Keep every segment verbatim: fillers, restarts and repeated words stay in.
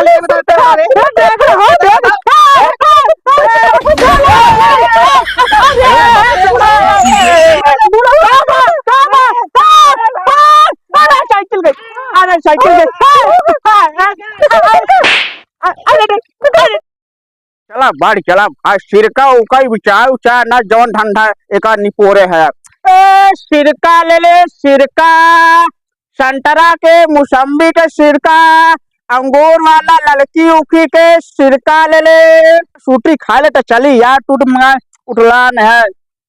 देख रहा हो, देख। अरे, साइकिल गई। अरे, साइकिल गई। अरे, अरे, अरे, चला, बढ़ चला। आ सिरका उका ही बिचार उचार ना, जवन धंधा एका निपोरे है। ए, सिरका ले ले, सिरका। संतरा के, मौसम्बी के सिरका, अंगूर वाला ललकी उखी के सिरका ले ले। सूटी खा ले त चली यार, टूट मंगा उठला न है।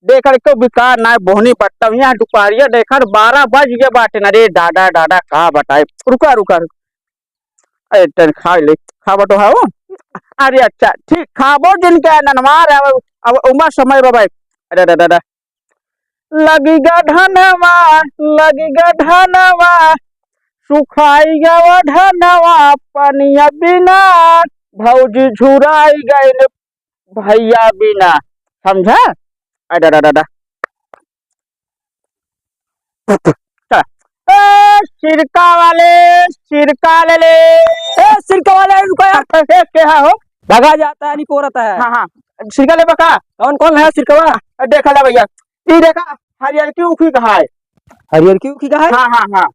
देखर के बिकार ना, बोहनी पत्ता यहाँ दुपहरिया देखर बारह बज गए बाटे न रे दादा, दादा का बताए। रुका, रुका, रुका। अरे तन खा ले, खाबो तो हाउ। अरे अच्छा, ठीक, खाबो जिनके ननवा रहे, अब, अब उमा समय बा भाई। अरे, अरे, अरे, अरे। लगिगा धनवा, लगिगा धनवा, सुखाइगा वो धनवा, पनिया बिना, भौजी झुराई गइन भैया बिना, समझा? अरे, अरे, अरे, अरे। चला। ए, सिरका वाले, सिरका ले ले। ए, सिरका वाले, रुको यार। ए, के हा हो? भगा जाता है, नहीं पोरता है। हाँ, हाँ। सिरका लेबा का? कौन, कौन है सिरकवा? देखा ला भैया, ई देखा, हरियर की उखी कहा है। हरियर की उखी कहा है? हाँ, हाँ, हाँ।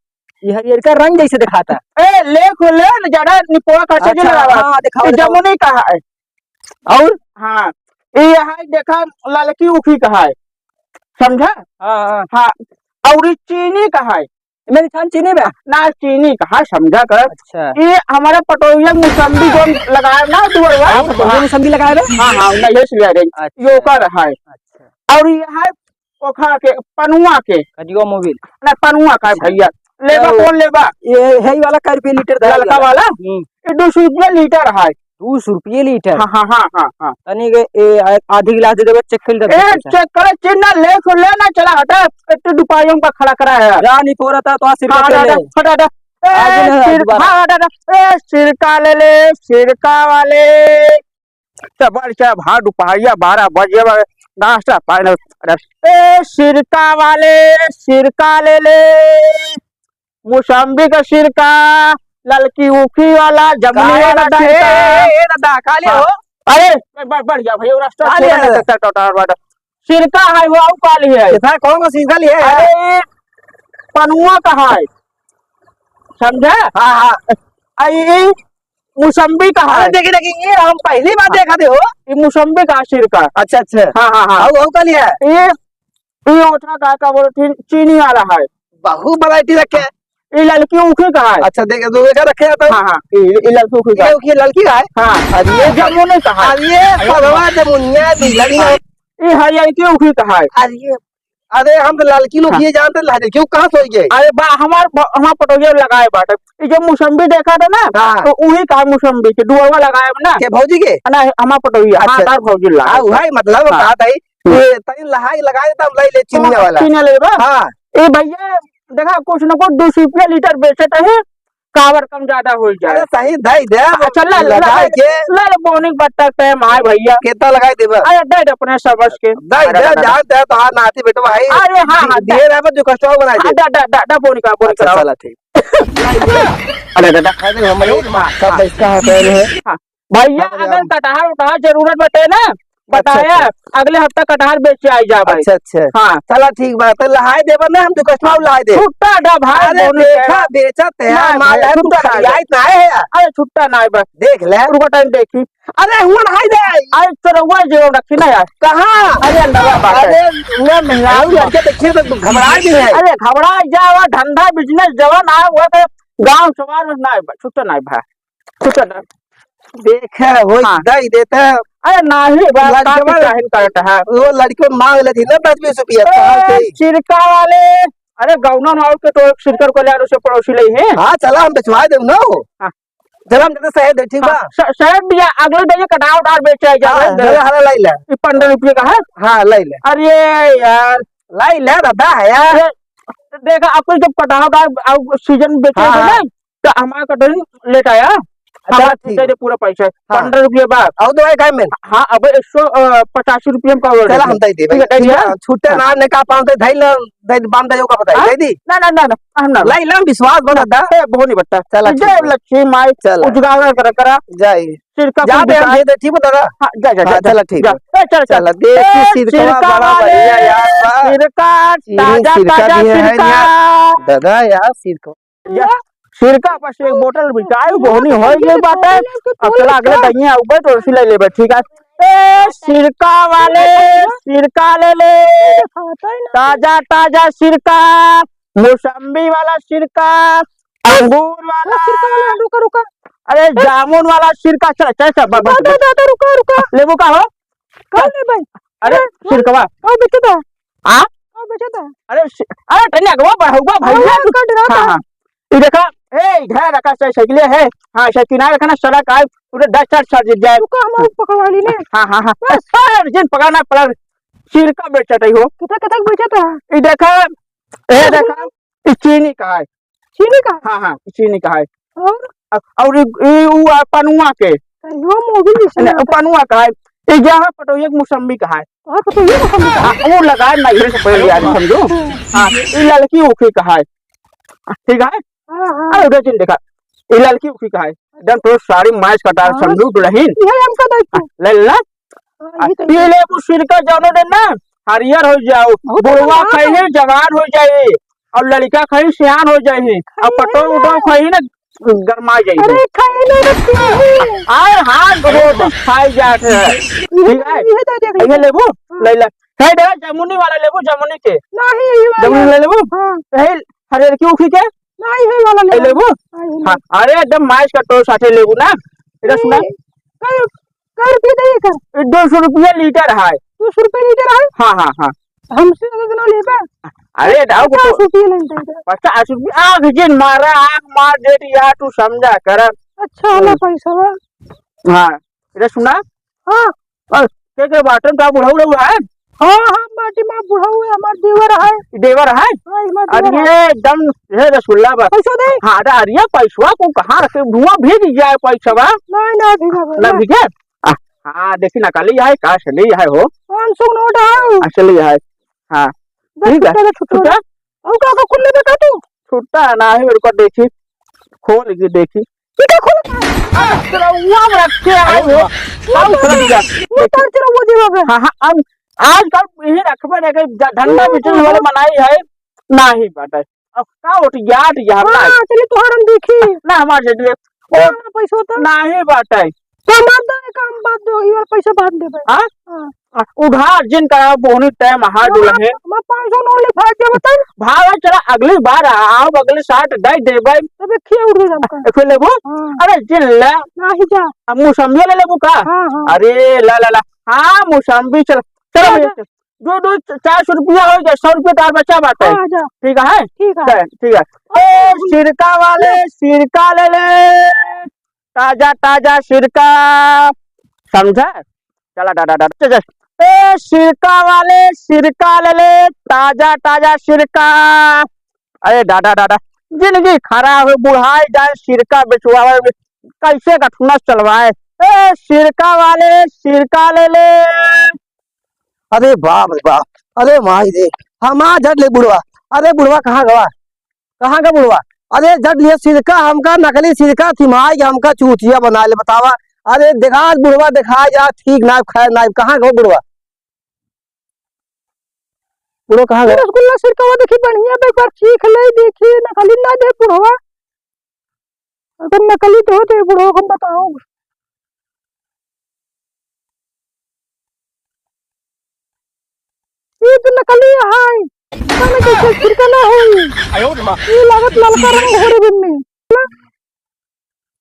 ये हरियर का रंग जैसे दिखाता है। ए, ले खो ले न, ज्यादा निपोरा खर्चा नहीं अच्छा, लगावा। हाँ, दिखाओ, ई दिखाओ। जमुनी कहा है। और? हाँ, ई है देखा, ललकी उखी कहा है, समझा? हाँ, हाँ। हाँ, और ई चीनी कहा है। मेरी छान चीनी बा? ना, चीनी कहा, समझा कर। अच्छा। ये हमारे पटोरिया मौसम्बी जो लगाए ना, दुअरवा। हाँ, पटोरिया मौसम्बी लगाए बा? हाँ, हाँ, नहीं, ये सुनिया रे। अच्छा। ये ओकर है। अच्छा। और ये है ओखा के, पनुआ के। कजुआ मोबिल। ना, पनुआ का है अच्छा। भैया। लेबा तो कौन लेबा? ये है ही वाला कै रुपये लीटर दे ललका वाला? वाला? हम्म। ये दो सौ रुपया लीटर है। दो सौ रुपये लीटर? हाँ, हाँ, हाँ, हाँ, हाँ। तनी के, ए, आ-, आधी गिलास दे देबे, check कर ले, ए, देखो। Check करे, चिन्ह ले, सुन ले ना, चला हटा, इतने दुपाइयों का खड़ा करा है। जा, नहीं पोरा था, तो आज सिरका हाँ, ले हटा, ले। हटा, हटा। ए, आज नहीं, आज सिर-, दोबारा। हाँ, हटा, हटा। ए, सिरका ले ले, सिरका वाले। चबड़, चब, हाँ, दुपहरिया बारह बजे बा, नाश्ता पानी, अरे, ए, सिरका वाले, सिरका ले ले, मौसम्बी का सिरका, ललकी ऊखी वाला, जमुनी काहे वाला दादा, ए, सिरका। ए, ए, दादा, का लिए हाँ। हो? अरे, बढ़, बढ़, बढ़ जा भैया, रास्ता का लिए छोड़ा है? नहीं, टट्टा, टट्टा, टट्टा। सिरका है वो, आऊ का लिए है? कितना, कौन सा सिरका लिए है? अरे, पनुआ का है, समझा? हाँ, हाँ। आ, ये मौसम्बी का अरे है। देखी, देखी, ये हम पहली बार हाँ। देखा थे हो। ये मौसम्बी का सिरका। अच्छा, अच्छा। हाँ, हाँ, हाँ। आऊ, आऊ का लिया है? ये, ये ओठा का, का बोलत ही, चीनी वाला है। बहुत variety रखे हैं। ये ललकी ऊखी का है। अच्छा, देख, दो का रखे हैं तो। हाँ, हाँ, ये, ये ललकी ऊखी का ये है। ऊखी ललकी का है? हाँ। अरे ये जमुनी का है। अरे ये पगवा जमुनिया दी लगी है। ये हरियर की ऊखी का है। अरे ये अरे, हम तो ललकी लोग हाँ। ये जानते, लहरे क्यों, कहाँ सोई गए? अरे बा, हमार भ-, हमार पटोहिया लगाए बाटे। ई जो मौसम्बी देखा था ना, हाँ। तो उही का मौसम्बी के डुअरवा लगाए ना। के भौजी के? ना, हमार पटोहिया, हाँ, अच्छा। तार भौजी लगा हाँ, है। वही मतलब हाँ। बात है, हम्म। ये तनी लहाई लगाए तो हम ले ले चिनिया हाँ, वाला। चिनिया ले बा? हाँ। ए भैया, देखा, कुछ न कुछ दो सौ रुपया लीटर बेचत है, कावर कम ज्यादा हो जाए। अरे सही, दे दे, अच्छा, ले, ले, लगाए ले, के। ले, ले, बोनी बत्ता पे माय भैया। कितना लगाए देबा? अरे, दे दे अपने समझ के। दे अरे, दे, अरे, अरे। जानते हैं तो हाँ, नाती बेटवा है। अरे, हाँ, हाँ, दे। दिए रहे, जो कष्टवा बनाए हाँ, दे। दे, दे, दे, दे, बोनी का, बोनी अच्छा, कराओ। चला ठीक। अरे, दादा। अरे, हम लोग अरे, माँ। सब इसका हाथ में है। हाँ। भैया, हाँ, भैया। अगर कटहर उटहर जरूरत बटे ना, अच्छा, बताया, अच्छा। अगले हफ्ता कटहर बेचे आई जा भाई। अच्छा, अच्छा। हाँ। चला ठीक बा, तो लहाई देबा ना, हम तो कस्टमर लहाई दे। छुट्टा डा भाई, अरे दोनों देखा, का। बेचत है, ना माल भाई, है, तू छुट्टा ना खरियाई दे। ना है यार। अरे छुट्टा ना है बस। देख ले। रुको टाइम देखी। अरे हुआ लहाई दे। अरे चोरवा जेब रखी ना यार। कहाँ? अरे अंदर बात है। अरे हुआ महंगा अरे लड़के देखिए तो घबरा भी है। अरे घबरा जावा, धंधा बिजनेस जवान आ हुआ तो गांव समाज में ना है भाई, छुट्टा ना है भाई। कुछ ना। देखे, होई हाँ। दई देते। अरे नाही, बात लड़कवा काफी काहिल करत है। वो लड़कवा मांग लेती ना दस बीस रुपया, ए, कहाँ से? सिरका वाले, अरे गौना नाव के तो एक सिरकर को ले आरो से पड़ोसी ले है। हाँ, चला हम बेचवा देम ना। हाँ। चला हम देते सहे दे, ठीक हाँ, बा? स-, सहे दिया, अगले दिन ये कटाव डाल बेचे जा हाँ, रहे हैं। हरा, हरा लाई ले। ये पन्द्रह रुपये का है। हाँ, लाई ले। अरे यार। लाई ले, दादा है यार। ये, देखा, आपको जब कटाव डाल, अब सीजन बेचे हाँ, हो ना, हाँ। तो हमारा कटोरी लेट आया। चला, हमार ठीक दे बा। दे पूरा पैसा। हाँ। पन्द्रह रुपया बा। अउ दवाई खाए में? हाँ, अब एक सौ, अ, पचासी रुपया में का order चला, है। हम दे देबे। ठीक है, दे ठीक दिया। है, छुट्टे हाँ। ना, ने का पाँच सौ धइल, दे, बांध दे, ओका बताई, हाँ? दे दी? ना, ना, ना, ना, हम ना। लाई, ला, विश्वास बना दा। ए, बोनी बता। चला, जय ठीक है। लक्ष्मी माई, चला। उजागर करा, करा। जय। सिरका जा कुल बे, हम बिकाए। दे दे, ठीक बा दादा? हाँ, जा, जा, हाँ, जा, चला, जा, ठीक जा। बा। ए, चल, चल। चला, देसी ए, सिरकवा सिरका बड़ा वाले, बढ़िया यार बा। सिरका, चीनी ताजा, सिरका ताजा भी है सिरका। यार। दादा यार, सिरकवा। या, सिरका बस एक बोतल बिकाए, बोहनी होइ गई बाटे। अब चला अगले दहिया आउबे तो उसी ले लेबे, ठीक है? ए, सिरका वाले, सिरका ले ले। ताजा, ताजा सिरका, मौसम्बी वाला सिरका, अंगूर वाला। सिरका वाला, रुका, रुका। अरे, ए। जामुन वाला सिरका, चल, चल, चल, बस, बस, रुका, बस। दादा, रुका, रुका। लेबू का हो? का लेबे? अरे, अरे, सिरकवा। का बेचत है? आ? का बेचत है? अरे, सि-, अरे, तनी अगवा बढ़उवा भइया अरे, तू। कट रहा हाँ, था। हाँ। ई देखा, ए, इधर रखा साइ-, साइकिल है। हाँ, साइकिल ना रखा ना, सड़क आए, पूरे dust आर छट जाए। रुका, हम हाँ। पकड़वा ली ने। हाँ, हाँ, हाँ। बस। अरे, जिन पकड़ना पड़ा, सिरका बेचत है हो। कितना, कितना बेचत है? ई देखा, ए, देखा, ई चीनी का है। चीनी का? हाँ, हाँ, चीनी का है। और? अ-, और ई, ई उ आ पनुआ के। अरे, वो मोबिल जैसे नहीं, लगता। पनुआ का है। ई जहाँ पटोहिया के मौसम्बी का है। हाँ, पटोहिया के मौसम्बी का है। हाँ, वो लगाए ना, इधर से पहले यार, समझो। हाँ, ई ललकी ऊखी का है। ठीक है? हाँ, हाँ। अरे, उधर चीन देखा। ई ललकी ऊखी का है। एकदम तो साड़ी match कटा, हाँ। समझो, दुल्हन। ये हमका दे तू। हाँ, ले ला। हाँ, आ, ये तो पी लेबू सिरका जौने दिन ना, हरियर हो जाओ, बहुत बुढ़वा खराब है। खइले जवान हो जाए, और लड़का खइले सियान हो जाए, और खइले पटो ना। उटो खइले ना गरमा जाए। अरे, खइले ना पीले। आए हाँ, रोटी खाई जात है। ये, ठीक है? ये दे दे। ये लेबू? हाँ। ले ले। है दे, जमुनी वाला लेबू, जमुनी के। नहीं, ये वाला। जमुनी ले लेबू? हाँ। है हरियर की उखी के? नहीं, है वाला ले ले लेबू? नहीं, नहीं। हाँ, अरे, एकदम match कटो साथे लेबू ना। इधर सुना। नहीं। कर, कर भी नहीं कर। ये दो सौ रुपया लीटर है। दो सौ रुपया लीटर है? हाँ, हाँ, हाँ। हमसे ज्यादा ना लेबा। अरे, डाउ पचास तो रुपया लेंगे इधर। पचास रुपया, आँख जिन मारा, आँख मार देती यार, तू समझा कर। अच्छा वाला हम्म। पैसा बा। हाँ, इधर सुना। हाँ। और के के बाटे का बुढ़ऊ उढ़ऊ है? हाँ, हाँ, बाटी माँ बुढ़ऊ है, हमार देवर है। देवर है? हाँ, हमार देवर अरे, है। एकदम, हे रसगुल्ला बा। पैसा दे। हाँ, अरे, अरे, पैसवा को कहाँ रखे? धुआं भीग जाए पैसवा। नहीं, नहीं भीगा भाई, ना ना। भीगे? आ, हाँ, देखी नकली है, का असली है हो? पाँच सौ नोट है। असली है। हाँ। दस ठीक है। रुपया का छुट्टा। छुट्टा? और का, का खुले में का तू? छुट्टा है ना, है मेरे को देखी। खोल के देखी। ये का खोलत है? अब चुरौआ में रखे आए हो। ये हम तो, खोल दिया। ये तो चुरौआ देवा बे। हाँ, हाँ, अब आजकल यही रखबे नहीं, कहीं ध-, धंधा हाँ, बिजनेस हाँ, वाले हाँ। मनाई है, नहीं बाटे। अब का उठ गया, उठ गया, हाँ, ना। चलिए तोहर हम देखी। ना, हमार जेठ ले। ओ, हाँ, पैसा तो। नहीं बाटे। तो हमार दे, एक हम बात दो, ये वाला पैसा बाद देबे। हाँ? हाँ। आ, उधार जिन करा, बोहनी टाइम हाथ हमार, डोले है। हमार पाँच सौ नोट ले फाड़ के बता। भाव है, चला अगली बार आओ, अगले साट दे देबे। तबे खिया उड़ गया हमका। आ, फिर लेबू? हाँ। अरे, जिन ले। नाही जा। अब मौसम्बी ले लेबू का? हाँ, हाँ। अरे, ला, ला, ला। हाँ, मौसम्बी चल। चलो हाँ, भैया, जा। दो, दो, च-, चार सौ रुपया हो गया, सौ रुपया तार बचा बाटे। हाँ, जा। ठीक है? ठीक है। चल, ठीक है। और ए, सिरका वाले, सिरका ले ले। ताजा, ताजा सिरका। समझा? चला, डा, डा, डा, चल, चल। ए, सिरका वाले, सिरका ले ले, ताजा, ताजा सिरका। अरे, डा, डा, डा, डा। जिंदगी खराब है, बुढ़ाई जाए, सिरका बेचवावे, कैसे का ठुनस चलवाए। ए, सिरका वाले, सिरका ले ले। अरे बाप रे बाप, अरे माई रे, हमार झट ले बुढ़वा। अरे बुढ़वा कहाँ गवा, कहाँ का बुढ़वा? अरे झट लिया सिरका, हमका नकली सिरका थिमाई के हमका चूतिया बना ले, बतावा। अरे देखा बुढ़वा, देखा जा, ठीक ना खाए ना, कहाँ गवा बुढ़वा? बुढ़वा कहाँ गवा? रसगुल्ला सिरका वो देखी बढ़िया बा, एक बार चीख ले देखी, नकली ना दे बुढ़वा। अगर नकली तो होते बुढ़वा को बताओ। ये तो नकली है, पता नहीं कैसे सिरका ना है। ये लागत ललका रंग घोरे बिन में।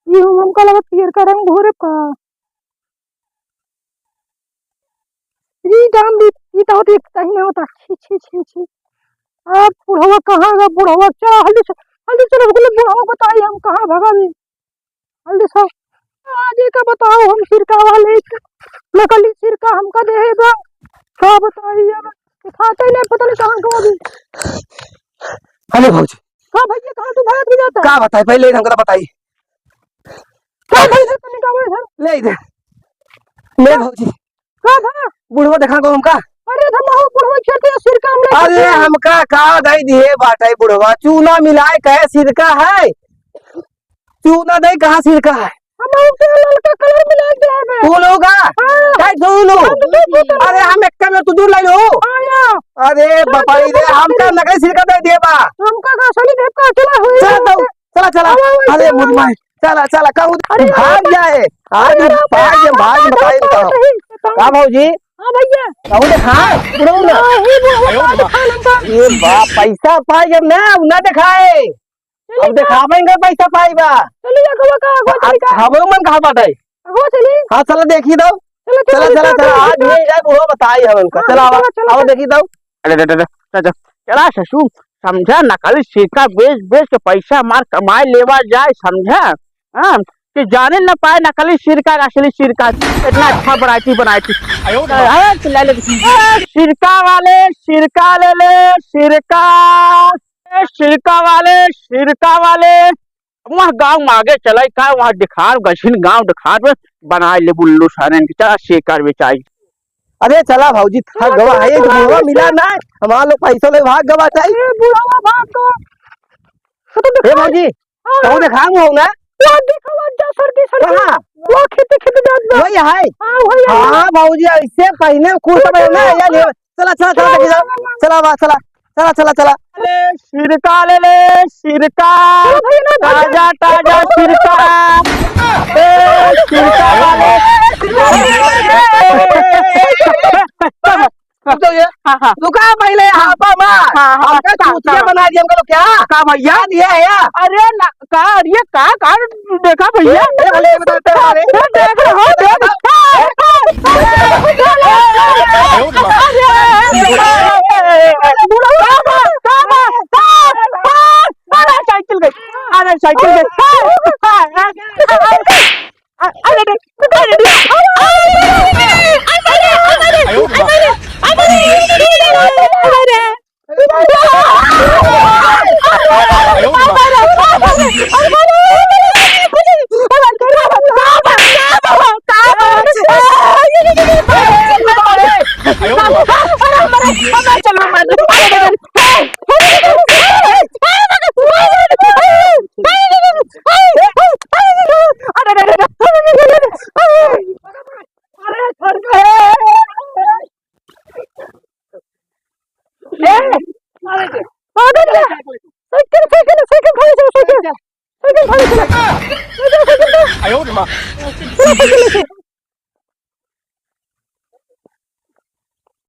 ये हम, हमका लागत पियरका रंग घोरे का। ई दाम भी, ई तो होती एक सही ना होता। छी, छी, छी, छी। अब बुढ़वा कहाँ गवा, बुढ़वा? चल, हल्दी से, हल्दी से रसगुल्ले बुढ़वा बताई, हम कहाँ भगा भी। हल्दी से, आज एका बताओ, हम सिरका वाले, नकली सिरका हमका दे है बा। का बताई अब? दिखाते नहीं, पता नहीं कहाँ गवा भी। हेलो भौजी। का भैया, कहाँ तू भाग भी जाता है? का बताई, पहले हमका तो बताई। का भाई, ले इधर। ले भौजी। का था? बुढ़वा देखा को हमका। अरे था, बुढ़वा खेते सिरका हमने अरे, हमका का दई दिए बाटे बुढ़वा, चूना मिलाए कहे सिरका है। चूना दई कहाँ सिरका है? हम हमके ललका कलर मिला के दे बे। तू लोग आ? हाँ। काय तू लोग? हम तो दे दे। अरे, हम एक में तू दूर लाई हो। हाँ, या। अरे, बापा रे, हमका नकली सिरका दई दिए बा। हमका का असली देख का चला हुई चला है। तो, चला, चला। हाँ, हाँ, अरे, चला। मुझ में, चला, चला, कहूँ अरे, भाग अरे, जाए। आज अरे, भाग जाए, भाग जाए, अरे, बताइए, बताओ। अरे, का भौजी? हाँ, भैया। कहूँ देखा, बुढ़ऊ ना। नहीं, बुढ़ऊ, अरे, बाप रे। दिखा लंबा। ये बाप, पैसा पाए जब ना, ना दिखाए। चली अब का? देखावेंगे पैसा पाई बा। चली अगवा का, अगवा अब चली का? हमरो मन कहाँ बाटे? अगवा चली। हाँ, चला देखी दो। चला, चला, चला, चला, चला, चला, आज चला। मिल जाए, बुढ़वा बताई हम उनका। हाँ, चला, चला, आवा, चला, आवा, चला। देखी दो। अरे, अरे, अरे, अरे, अरे, चला ससुर, समझा, नकली सिरका बेच, बेच के पैसा मार कमाए लेवा जाए, समझा? हाँ, कि जाने न पाए नकली सिरका का असली सिरका। इतना अच्छा variety बनाई थी। अरे, चिल्ला ले। ए, सिरका वाले, सिरका ले ले, सिरका। ए, सिरका वाले, सिरका वाले। वहाँ गाँव में आगे चलाई का, वहाँ दिखार, गछिन गाँव दिखार में बनाए ले बुल्लू सारन के, चला शेकर बेचाई। अरे चला भौजी, थक गवा है, ये बुढ़वा मिला ना, हमार लोग पैसा ले भाग गवा चाही। ए, बुढ़वा भाग गवा। तो ए भौजी, हाँ। कहूँ देखाऊँ हो ना? वो देखो, वो जा सर्दी, सर्दी। कहाँ? वो खेते, खेते जात बा। वही है? हाँ, वही है। हाँ भौजी, ऐसे पहले कुछ समय ना, या ले, चला, चला, चला, देखी जाओ। चला, वाह, चला। चला, चला, चला। ले, सिरका ले ले, सिरका। चलो भैया, ना, ताजा, ताजा सिरका। ए, सिरका वाले। हाँ, हाँ। रुका पहले, हाँ, पापा, माँ। हाँ, हाँ, हमका हाँ, चूतिया हाँ। बना दिया हमका लोग क्या? का भैया? क्या दिया है यार? अरे ना, का, अरे का, का देखा भैया? ए, भले, ये बताओ, तेरा रे। ये देख रहे हो, देख। अरे साइकिल गई, अरे साइकिल गई। अरे, अरे, अरे, अरे, अरे, ए, अरे, अरे, साइकिल, साइकिल, साइकिल, साइकिल, साइकिल, साइकिल, साइकिल, साइकिल, साइकिल।